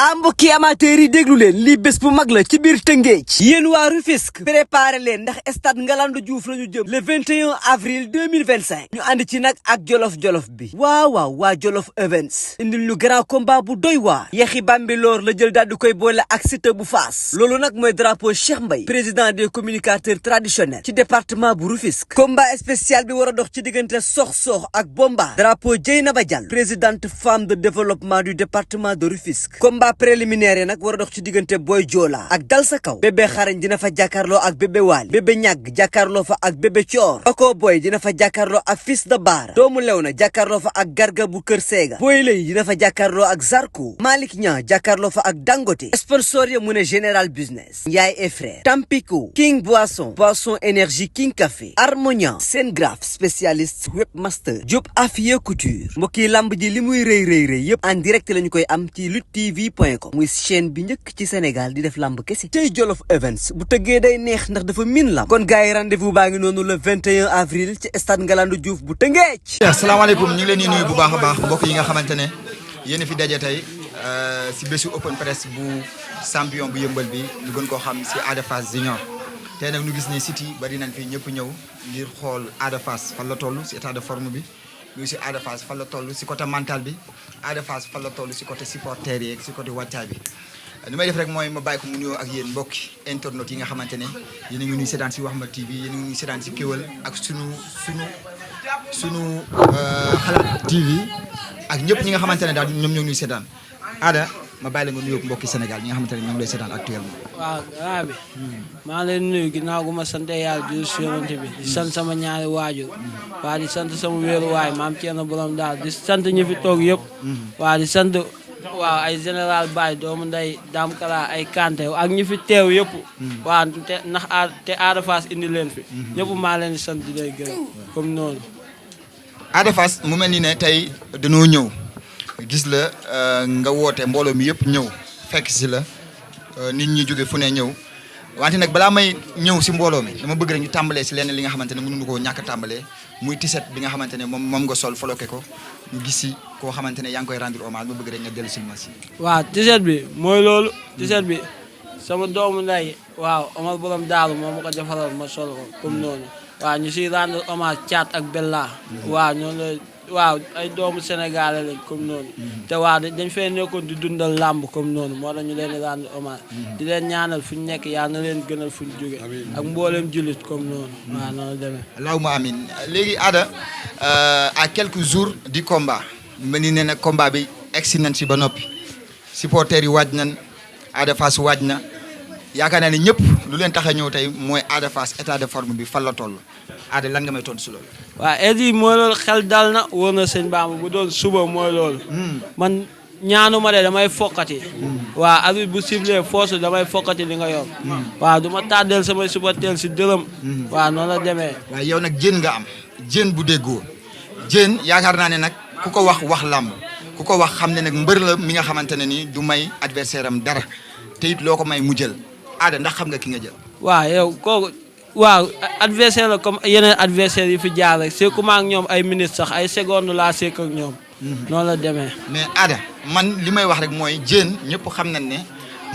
mbokki amateurs yi déglu leen lii bés bu mag la ci biir Tëngéej yéen waa Rufisque préparé leen ndax stade Ngalandou Diouf la ñu jëm le 21 avril 2025 ñu ànd ci nag ak jolof-jolof bi waaw waa Jolof Events indil ñu grand combat bu doy waar Yaxi Bambilor la jël daal di koy boole ak Siteu bu Faas loolu nag mooy drapeau Cheikh Mbaye président des communicateurs traditionnels ci département bu Rufisque combat spécial bi war a dox ci diggante Sox-Sox ak Bomba drapeau Dieynaba Dial présidente femme de développement du département de Rufisque combat préliminaire yi nag war a dox ci diggante Boy Joola ak Dal sa kaw bébé xarañ dina fa jàkkaarloo ak bébé waali bébé ñàgg jàkkaarloo fa ak bébé coor Oko Boy dina fa jàkkaarloo ak Fils de Baara doomu lew na jàkkaarloo fa ak Garga bu Kër Seega Boy Lay dina fa jàkkaarloo ak Zarko Malick Niang jàkkaarloo fa ak Dangote sponsor ya mu ne Général Business Ndiaye et frère Tampico King Boisson Énergie King Café Harmonia Sengraph spécialiste webmaster Diop Afia Couture mbokki lamb ji li muy rëy yëpp en direct lañu koy am ci luttetv.com muy chaîne bi njëkk ci Sénégal di def lamb kese tey Jolof Events bu tëggee day neex ndax dafa min lamb kon gars yi rendez-vous baa ngi noonu le 21 avril ci stade Ngalandou Diouf bu Tëngéej. asalaamaaleykum ñu ngi leen di nuyu bu baax a baax mbokk yi nga xamante ne yéen a fi daje tey si bésu open press bu champion bu yëmbal bi ñu gën koo xam si Ada Fass Junior tey nag ñu gis ni site yi bari nañ fi ñëpp ñëw ngir xool Ada Fass fan la toll si état de forme bi lu si Ada Fass fan la toll si côté mental bi Ada Fass fan la toll si côté supporter yi ak si côté wàccaay bi li may def rek mooy ma bàyyi ko mu nuyoo ak yéen mbokki internautes yi nga xamante ne yéen a ngi ñuy seetaan si Waxma TV yéen a ngi ñuy seetaan si Kéwel ak sunu xalaat TV ak ñëpp ñi nga xamante ne daal ñoom ñoo ñuy seetaan Ada ma bàyyi la nga nuyoo mbokki Sénégal ñi nga xamante ne ñoom lay seetaan actuellement. waaw raa bi maa leen nuyu ginnaaw gu ma sant yàlla di yonent bi di sant sama ñaari waajur waa di sant sama wéeru waay maam Thierno borom daal di sant ñi fi toog yëpp waa di sant waaw ay général Baye doomu nday Dame Kala ay Kanté ak ñi fi teew yëpp waa te Ada Fass indi leen fi ñëpp maa leen di sant di lay gërëm comme noonu Ada Fass mu mel ni ne tey dañoo ñëw gis la nga woote mbooloo mi yëpp ñëw fekk si la nit ñi jóge fu ne ñëw wante nag balaa may ñëw si mbooloo mi dama bëgg rek ñu tàmbalee si lenn li nga xamante ne mënuñu koo ñàkk a tàmbalee muy tiset bi nga xamante ne moom nga sol foloke ko ñu gis si koo xamante ne yaa ngi koy rendre hommage ma bëgg rek nga dellu si ma si. waaw tiset bi mooy loolu tiset bi sama doomu nday waaw Omar borom daaru moom ma ko defaral ma sol ko comme noonu waaw ñu siy rendre hommage Thiat ak Bella waaw ñoo la waaw ay doomu Sénégalais lañ comme noonu te waaw dañ fee nekkoon di dundal làmb comme noonu moo tax ñu leen di rendre hommage di leen ñaanal fu ñu nekk yaa na leen gënal fu ñu jóge ak mboolem jullit comme noonu waaw noonu demee allahumma amin léegi Ada à quelques jours du combat mel ni ne nag combat bi egsi nañ si ba noppi supporters yi waaj nañ Ada Fass waaj na yaakaar naa ne ñëpp lu leen tax a ñëw tey mooy Ada Fass état de forme bi fan la toll Ada lan nga may tontu si loolu. waaw Edy mooy loolu xel dal na wóor na sëñ Bamba bu doon suba mooy loolu. man ñaanuma de damay fokkati. waaw arbitre bu sifflé force damay fokkati li nga yor. waaw du ma tàddeel samay supporter si dërëm. waaw noonu la demee. waaw yow nag jën nga am jën bu déggoo jën yaakaar naa ne nag ku ko wax làmb ku ko wax xam ne nag mbër la mi nga xamante ne nii du may adversaire am dara te it loo ko may mu jël Ada ndax xam nga ki nga jël. waaw yow kooku. waaw adversaire la comme yeneen adversaire yi fi jaar rek c'est comme ak ñoom ay minutes sax ay secondes laa seek ak ñoom. noonu la demee. mais Ada man li may wax rek mooy Diène ñëpp xam nañ ne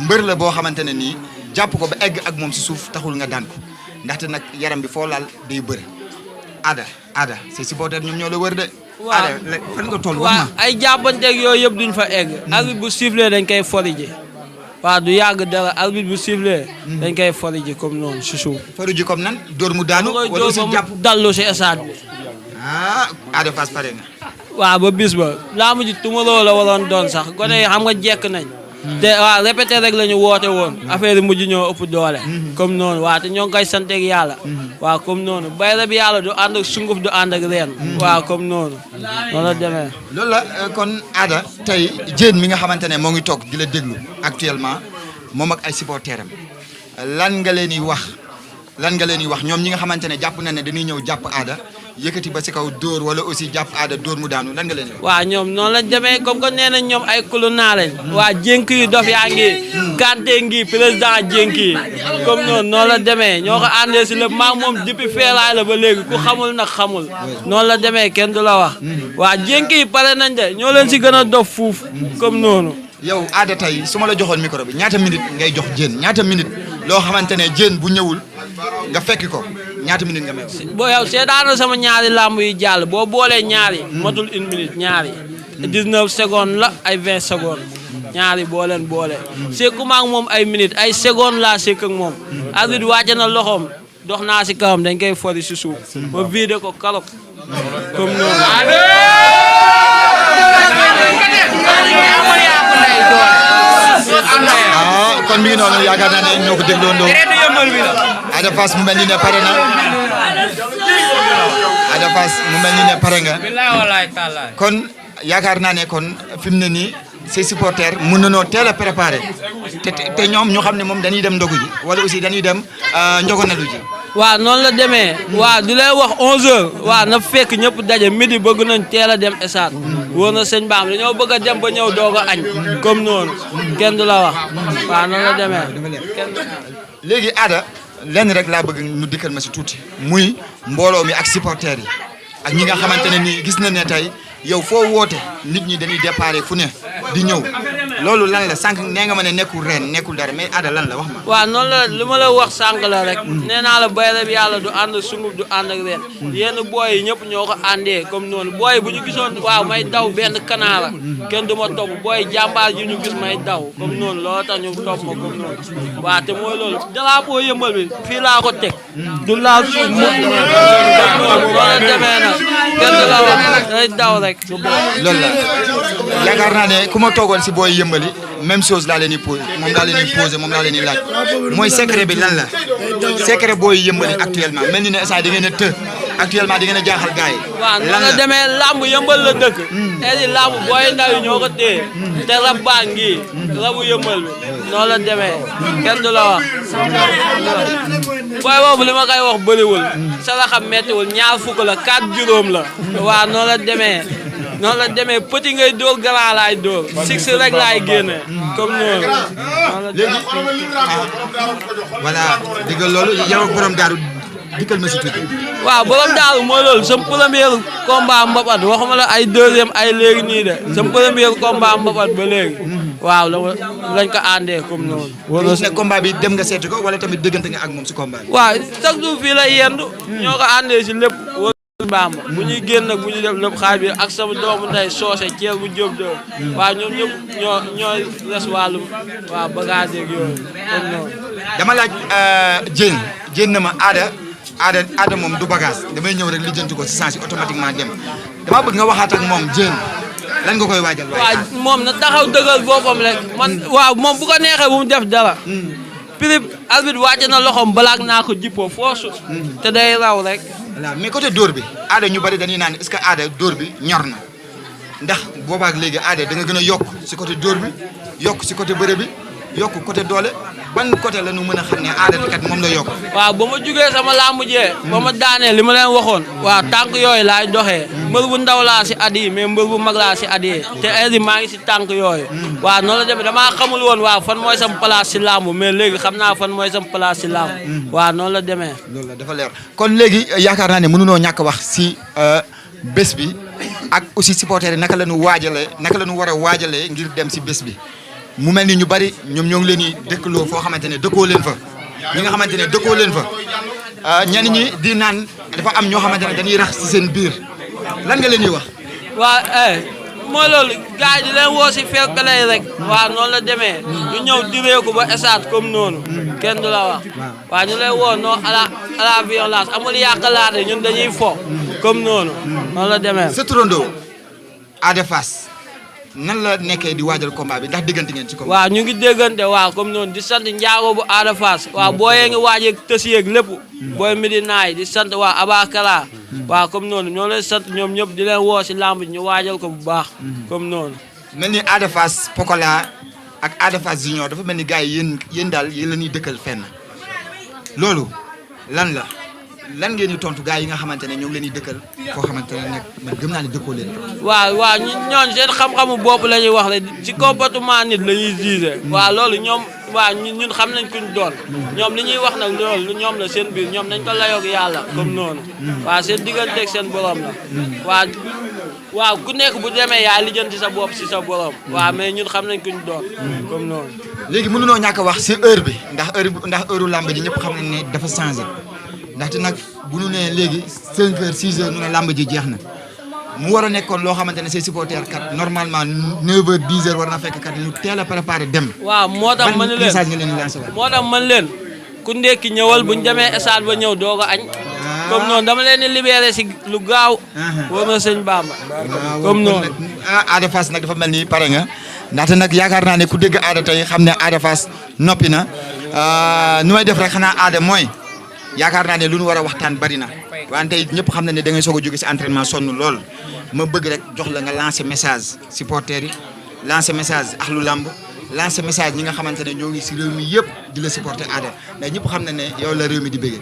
mbër la boo xamante ne nii jàpp ko ba egg ak moom si suuf taxul nga daan ko ndaxte nag yaram bi foo laal day bëri Ada c'est supporter ñoom ñoo la wër de. waaw Ada fan nga toll. waaw ay jàppanteeg yooyu yëpp duñ fa egg. arbitre bu sifflé dañ koy forije. waaw du yàgg dara arbitre bu sifflé dañ koy foriji comme noonu si suuf. foriji comme nan dóor mu daanu. wala aussi jàpp dallu si stade bi. Ada Fass pare nga. waaw ba bis ba laa mujj tumaloo la waroon doon sax gone yi xam nga jekk nañ. te waaw répété rek la ñu woote woon. affaire yi mujj ñoo ëpp doole. comme noonu waaw te ñoo ngi koy sant ak yàlla. waaw comme noonu bayra bi yàlla du ànd ak sunguf du ànd ak reen. waaw comme noonu. noonu la demee. loolu la kon Ada tey Diène mi nga xamante ne moo ngi toog di la déglu actuellement moom ak ay supporters am lan nga leen di wax ñoom ñi nga xamante ne jàpp na ne dañuy ñëw jàpp Ada yëkkati ba si kaw dóor wala aussi jàpp Ada dóor mu daanu lan nga leen di wax. waaw ñoom noonu lañ demee comme que nee nañ ñoom ay kulunaa lañ. waa jénk yi dof yaa ngi Kanté ngi président jénk yi comme noonu la demee ñoo ko àndee si lépp maa moom depuis feelaay la ba léegi ku xamul nag xamul noonu la demee kenn du la wax. waa jénk yi pare nañ de ñoo leen si gën a dof fuuf comme noonu. yow Ada tey su ma la joxoon micro bi ñaata minute ngay jox Diène ñaata minute loo xamante ne Diène bu ñëwul nga fekki ko ñaata minute nga may wax. boo yow seetaan sama ñaari làmb yi jàll boo boolee ñaari matul 1 minute ñaari 19 secondes la ay 20 secondes ñaari boo leen boole sekku ma ak moom ay minutes ay secondes laa sekk ak moom arbitre wàcce na loxoom dox naa si kawam dañ koy fori si suuf ma vidé ko karop comme noonu. kon mi ngi noonu yaakaar naa ne ñoo ko dégloondoo Ada Fass mu mel ni ne pare na Ada Fass mu mel ni ne pare nga kon yaakaar naa ne kon fi mu ne nii ses supporters mën nañoo teel a préparé te ñoom ñu xam ne moom dañuy dem ndogu ji wala aussi dañuy dem njogonalu ji. waaw noonu la demee waaw di lay wax 11h waaw na fekk ñëpp daje midi bëgg nañ teel a dem esaat wóor na sëñ Bam dañoo bëgg a dem ba ñëw doog a añ comme noonu kenn du la wax waaw noonu la demee. léegi Ada lenn rek laa bëgg nu dikkal ma si tuuti muy mbooloo mi ak supporters yi ak ñi nga xamante ne nii gis nañ ne tey yow foo woote nit ñi dañuy déparé fu ne di ñëw loolu lan la sànq nee nga ma ne nekkul ren nekkul dara mais Ada lan la wax ma. waaw noonu la li ma la wax sànq la rek nee naa la bayre bi yàlla du ànd sungub du ànd ak ren yenn booy yi ñëpp ñoo ko àndee comme noonu booy bu ñu gisoon waaw may daw benn kanaara kenn du ma topp booy jàmbaar ji ñu gis may daw comme noonu loolu tax ñu topp ma comme noonu waaw te mooy loolu drapeau yëmbal bi fii laa ko teg du laal suuf loolu demee nag kenn du la wax day daw rek. loolu la yaakaar naa ne ku ma toogoon si booy yëmbali même chose laa leen di posé moom laa leen di posé moom laa leen di laaj mooy secret bi lan la secret booy yëmbali actuellement mel ni ne instant da ngeen a të actuellement da ngeen a jaaxal gars yi. waaw noonu la demee làmb yëmbal la dëkk. tey làmb booy ndaw yi ñoo ko téye te rab baa ngi rabu yëmbal bi noonu la demee kenn du la wax. booy boobu li ma koy wax bëriwul saraxam mettiwul ñaar fukk la 4 juróom la waaw noonu la demee. noonu la demee petit ngay dóor grand laay dóor six rek laay génne comme noonu. léegi voilà dégg nga loolu yow ak borom daaru dikkal ma si tuuti. waaw borom daaru mooy loolu sama premier combat mbapat waxuma la ay deuxième ay léegi nii de sama premier combat mbapat ba léegi. waaw lañ ko àndee comme noonu. wala ne combat bi dem nga seeti ko wala tamit dëggante nga ak moom si combat bi. waaw chaque jour fii la yendu ñoo ko àndee si lépp. Bamba bu ñuy génn nag bu ñuy def lépp xaaj bi ak sama doomu ndey soose ceeb bu jóob de waaw ñoom ñëpp ñooy res wàllum waaw bagage yeeg yooyu comme noonu. dama laaj Diène na ma Ada moom du bagage damay ñëw rek lijjanti ko si sens yi automatiquement dem dama bëgg nga waxaat ak moom Diène lan nga koy waajal. waaw moom na taxaw dëggal boppam rek man waaw moom bu ko neexee bu mu def dara. prix arbitre wàcce na loxoom balaak naa ko jippoo foosu te day raw rek. voilà mais côté dóor bi Ada ñu bari dañuy naan est-ce que Ada dóor bi ñor na ndax boobaak léegi Ada da nga gën a yokk si côté dóor bi yokk si côté bëre bi yokk côté doole ban côté la ñu mën a xam ne Ada kat moom la yokk. waaw ba ma jugee sama làmb jee ba ma daanee li ma leen waxoon waaw tànk yooyu laay doxee mbër bu ndaw laa si at yi mais mbër bu mag laa si at yi te heure maa ngi si tànk yooyu waaw noonu la demee damaa xamul woon waaw fan mooy sam place si làmb mais léegi xam naa fan mooy sam place si làmb waaw noonu la demee. loolu la dafa leer kon léegi yaakaar naa ne mënunoo ñàkk wax si bés bi ak aussi supporters yi naka la ñu waajalee naka la ñu war a waajalee ngir dem si bés bi. mu mel ni ñu bari ñoom ñoo ngi leen di dëkkaloo foo xamante ne dëkkoo leen fa ñi nga xamante ne dëkkoo leen fa ñenn ñi di naan dafa am ñoo xamante ne dañuy rax ci seen biir lan nga leen di wax. waaw mooy loolu gars yi di leen woo si ferkale rek waaw noonu la demee ñu ñëw direeku ba esaat comme noonu kenn du la wax waaw ñu lay woo non à la violence amul yàqalaate ñun dañuy fo comme noonu noonu la demee. sa turandoo Ada Fass nan la nekkee di waajal combat bi ndax déggante ngeen ci combat. waaw ñu ngi déggante waaw comme noonu di sant njaago bu Ada Fass waaw booyee ngi waajeeg tës yeeg lépp booy Medina yi di sant waa Abakara waaw comme noonu ñoo leen sant ñoom ñëpp di leen woo si lamb ñu waajal ko bu baax comme noonu. mel ni Ada Fass Pokola ak Ada Fass Junior dafa mel ni gars yi yéen daal yéen la ñuy dëkkal fenn loolu lan la lan ngeen di tontu gars yi nga xamante ne ñoo ngi leen di dëkkal foo xamante ne nag man gëm naa ne dëkkoo leen. waaw ñooñu seen xam-xamu bopp la ñuy wax rek ci comportement nit la ñuy gisee. waaw loolu ñoom waaw ñun xam nañ kuñ doon ñoom li ñuy wax nag loolu ñoom la seen biir ñoom nañ ko layoog yàlla comme noonu. waaw seen digganteeg seen borom la. waaw waaw ku nekk bu demee yaa lijjanti sa bopp si sa borom. waaw mais ñun xam nañ ku ñu doon. comme noonu. léegi mënunoo ñàkk a wax si heure bi ndax heure làmb ji ñëpp xam nañ ne dafa changé ndaxte nag bu ñu nee léegi 5 heures 6 heures ñu ne làmb ji jeex na mu war a nekkoon loo xamante ne say supporters kat normalement 9 heures 10 heures war na fekk kat ñu teel a préparé dem. waaw moo tax man leen message nga leen di lancé moo tax man leen ku ndekki ñëwal bu ñu demee stade ba ñëw doog a añ. comme noonu dama leen di libéré si lu gaaw. war na sëñ Bamba. comme noonu Ada Fass nag dafa mel ni pare nga ndaxte nag yaakaar naa ne ku dégg Ada tey xam ne Ada Fass noppi na nu may def rek xanaa Ada mooy yaakaar naa ne lu nu war a waxtaan bari na wante ñëpp xam na ne da ngay soog a jóge si entraînement sonn lool ma bëgg rek jox la nga lancer message supporters yi lancer message axlu lamb lancer message ñi nga xamante ne ñoo ngi si réew mi yëpp di la supporter Ada ndax ñëpp xam na ne yow la réew mi di bëggee.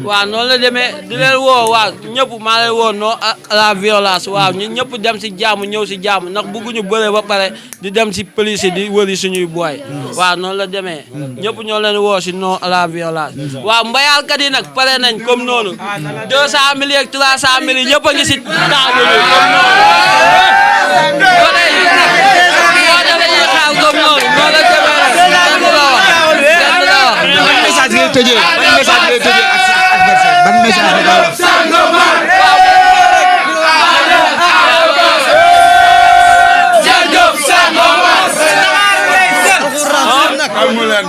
waaw noonu la demee di leen woo waaw ñëpp maa lay woo non à la violence waaw ñun ñëpp dem si jàmm ñëw si jàmm ndax bëgguñu bëre ba pare di dem si police yi di wëri suñuy booy. waaw noonu la demee ñëpp ñoo leen woo si non à la violence. waaw mbayaalkat yi nag pare nañ comme noonu 200 000 ak 300 000 ñëpp a ngi si table bi comme noonu. comme noonu noonu la demee rek kenn du la wax kenn du la wax. ban message ngay tëjee ban message ngay tëjee ak sa adversaire ban message nga koy wax. calme leen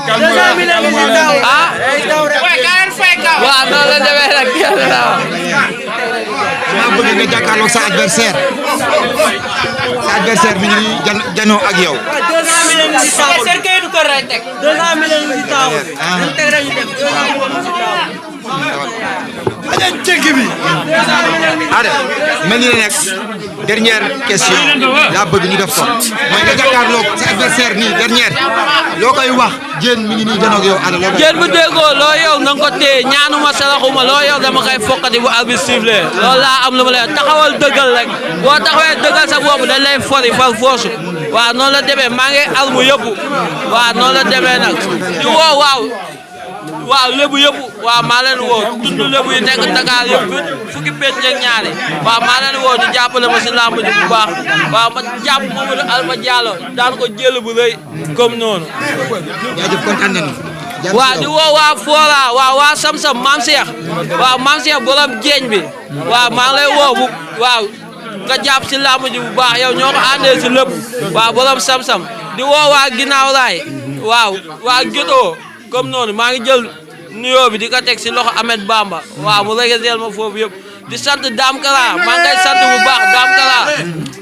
waaw noonu la demee rek kenn du la wax. maa bëgg nga jàkkaarloog sa adversaire mi ngi janoo ak yow. 200 millions ci table bi kay du ko ray teg 200 millions ci table bi dañ teg rek ñu dem 200 millions ci table aja jéggi bi Ada mel ni nag dernière question laa bëgg ñu def ko mooy nga jàkkaarloog sa adversaire nii dernière loo koy wax jéen mi ngi nii janoo ak yow Ada loo koy jéen bu déggoo loo yow na nga ko téye ñaanuma saraxuma loo yow dama koy fokkati bu arbitre sifflé loolu laa am lu ma lay taxawal dëggal rek boo taxawee dëggal sa bopp dañ lay fori par force waaw noonu la demee maa ngi almu yëpp waaw noonu la demee nag di woo waaw lébu yëpp waaw maa leen woo tudd lébu yi nekk Dakar yëpp fukki pénc ak ñaari waaw maa leen woo ñu jàppale ma si lamb ji bu baax waaw ma jàpp Mamadou Alpha Diallo daan ko jël bu rëy comme noonu. jaajëf kontaan nañu. waaw di woo waa Fora waaw waa Samsam Maam Cheikh waaw Maam Cheikh borom jeeñ bi waaw maa ngi lay woo bu waaw nga jàpp si lamb ji bu baax yow ñoo ko àndee si lépp waaw borom Samsam di woo waa ginnaaw raay waaw waa Gétoo comme noonu maa ngi jël nuyoo bi di ko teg si loxo Ahmed Bamba waaw mu régeseel ma foofu yëpp di sant Dame Kara maa ngi koy sant bu baax Dame Kara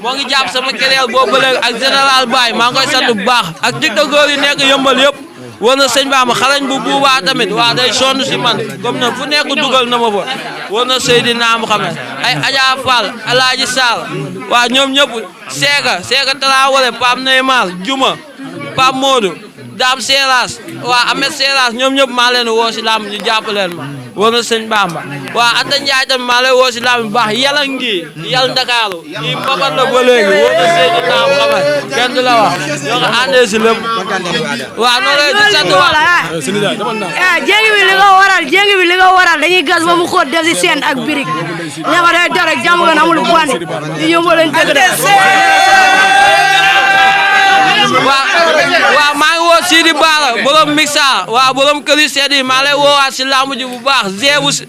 moo ngi jàpp sama kéréel boobu ba léegi ak général Baye maa ngi koy sant bu baax ak tiktokeur yi nekk yëmbal yëpp war na sëñ Bamba xarañ bu buubaa tamit waaw day sonn si man comme na fu nekk dugal na ma fa war na Seydina Muhammad ay Adja Fall Alaaji Sall waaw ñoom ñëpp Seeka Traoré Pape Neymar Juma Pape Modou Dame Seras waaw Ahmed Seras ñoom ñëpp maa leen woo si lamb ñu jàppaleen ma war na sëñ Bamba waaw Anta Ndiaye tamit maa lay woo si lamb bu baax yàlla ngi yàlla Ndakaaru yi mbapat la ba léegi war na Seydina Muhammad kenn du la wax ñoo ko àndee si lépp waaw noonu lay di sant wax jéegi bi li nga waral dañuy gas ba mu xóot def si seen ak birig ñaxa day dara jàmm nga amul bandi di yóbbu leen dëgg waaw maa ngi woo Sidi Bara borom mixa waaw borom këri sedi maa lay woowaat si lamb ji bu baax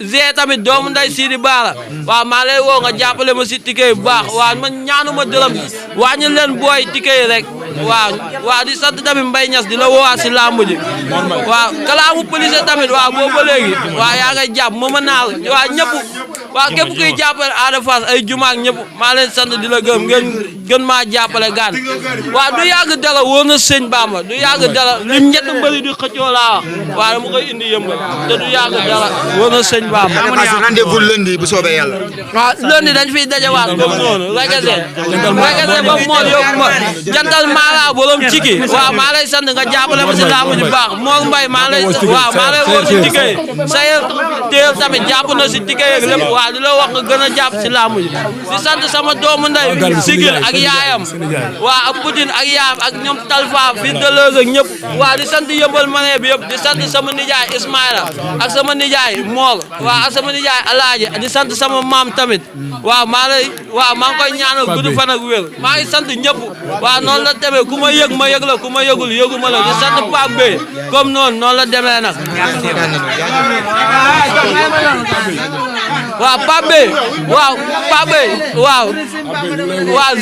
Zé tamit doomu nday Sidi Bara waaw maa lay woo nga jàppale ma si ticket bu baax waaw man ñaanuma dërëm wàññi leen booy ticket yi rek waaw di sant tamit Mbaye Niass di la woowaat si lamb ji waaw kalaamu police tamit waaw boobu ba léegi waaw yaa ngay jàpp ma naal waaw ñëpp waaw képp kuy jàppale Ada Fass ay jumaak ñëpp maa leen sant di la gërëm ngeen gën maa jàppale gaan waaw du yàgg dara wóor na sëñ Bamba du yàgg dara li ñett mbëri di xëccoo laa wax waaw dama koy indi yëmbal te du yàgg dara wóor na sëñ Bamba. rendez-vous lundi bu soobee yàlla. waaw lundi dañ fiy dajawaat comme noonu ragase ba mool yóbbu ma jantal maala borom ciki waaw maa lay sant nga jàppale ma si laamu ji baax Mor Mbaye maa lay woo si ticket yi sayel téel tamit jàpp na si ticket yeeg lépp waaw di la wax nga gën a jàpp si làmb ji di sant sama doomu nday Sigil ak yaayam waaw ak Poutine ak yaayam ak ñoom Talfa fii de Leuz ak ñëpp waaw di sant yëmbal manee bi yëpp di sant sama nijaay Ismaïla ak sama nijaay Mool waaw ak sama nijaay Alaaji di sant sama maam tamit waaw maa ngi koy ñaanal gudd fan ak wér maa ngi sant ñëpp waaw noonu la demee ku ma yëg ma yëg la ku ma yëgul yëguma la di sant Pape Bey comme noonu la demee nag waaw Pape Bey waaw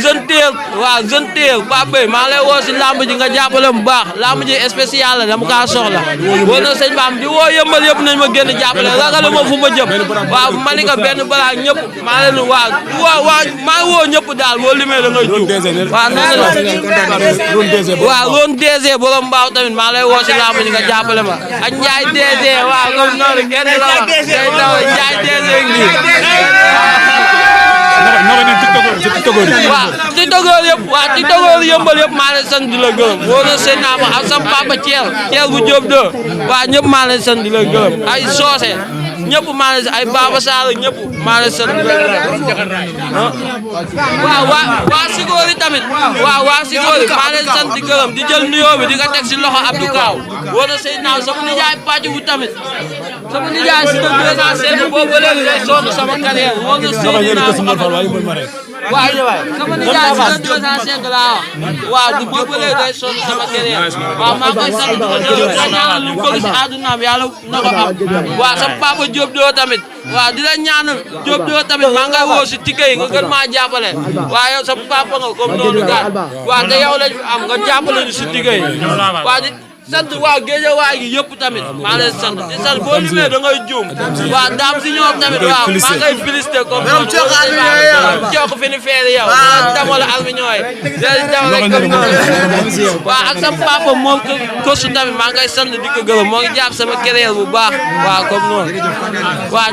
jeune teel Pape Bey maa lay woo si lamb ji nga jàppale mu baax lamb ji spécial la dama kaa soxla woo na sëñ Bam di woo yëmbal yëpp nañ ma génn jàppale ragalu ma fu ma jëm waaw Malika benn balaa ñëpp maa leen waaw maa ngi woo ñëpp daal boo limee da ngay juum waaw noonu la waaw loon DG borom mbaaw tamit maa lay woo si lamb ji nga jàppale ma ak Njaay DG waaw comme noonu kenn la wax day daw Njaay DG ngi waaw tiktokeur yëmbal yëpp maa leen sant di la gërëm woo na seen naa ma ak sama papa Thiel bu Diop de waaw ñëpp maa leen sant di la gërëm ay soose ñëpp maa leen ay Baba Sall ñëpp maa leen sant di la gërëm waaw waa Sigori tamit waa Sigori maa leen sant di gërëm di jël nuyoo bi di nga teg si loxo Abdou Kaw woo na seen naaw sama nijaay pàcc bu tamit sama nijaay si ko 205 boobu ba léegi day sonn sama carrière woo na seen naaw waaw sama nijaay si la 205 laa waaw du boobu léegi day sonn sama carrière waaw maa koy sant di ko ñaanal lu mu bëgg si àddunaam yàlla na ko am waaw sa papa Diop doo tamit waaw di la ñaanal Diop doo tamit maa ngay woo si tike yi nga gën maa jàppale waaw yow sa papa nga comme noonu gaan waaw te yow lañ am nga jàppale ñu si tike yi waaw di sant waaw géejawaay gi yëpp tamit maa leen sant di sant boo limee da ngay juum waaw daam si ñoom tamit waaw maa ngay félicité comme noonu coox fi ni feeri yow damal almiñoo yi damal comme noonu waaw ak sama papa moom kosu tamit maa ngay sant di ko gërëm moo ngi jàpp sama carrière bu baax waaw comme noonu waaw